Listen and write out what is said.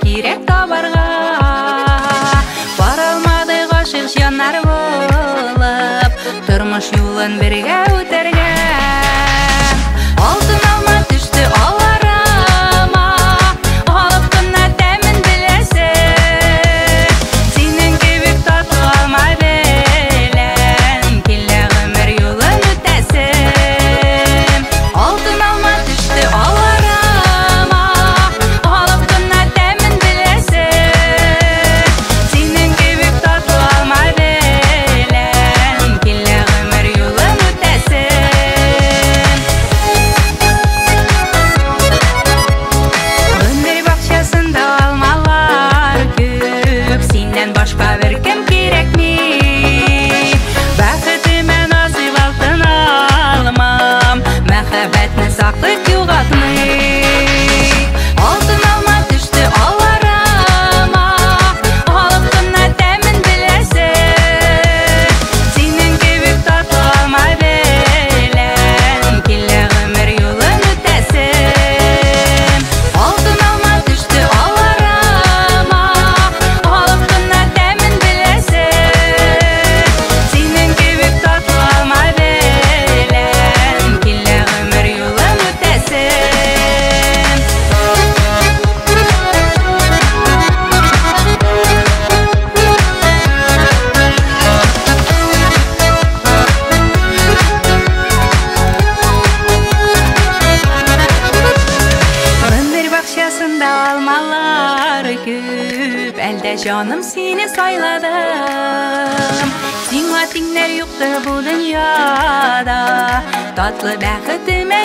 Кирәк табарга баралмады гашыйк җаннар булып, тормыш юлын бергә үтәргә. Алтын алма төште аларыма, алып кына тәмен беләсе. Синең кебек татлы алма белән килә гомер юлын үтәсе. Алтын алма төште аларыма, алып кына тәмен беләсе. Синең кебек татлы алма белән килә гомер юлын үтәсе. Гомер бакчасында алмалар күп, синнән башка беркем кирәкми. Бәхетемә насыйп алтын алмам, мәхәббәтне саклыйк, югалтмыйк. Алтын алма төште аларыма, алып кына тәмен беләсе. Синең кебек татлы алма белән килә гомер юлын үтәсе. Алтын алма төште аларыма, алып кына тәмен беләсе. Синең кебек татлы алма белән килә гомер юлын үтәсе. Гомер бакчасында алмалар күп, әлдә җаным сине сайладым. Сиңа тиңнәр юктыр бу дөньяда, татлы бәхетемә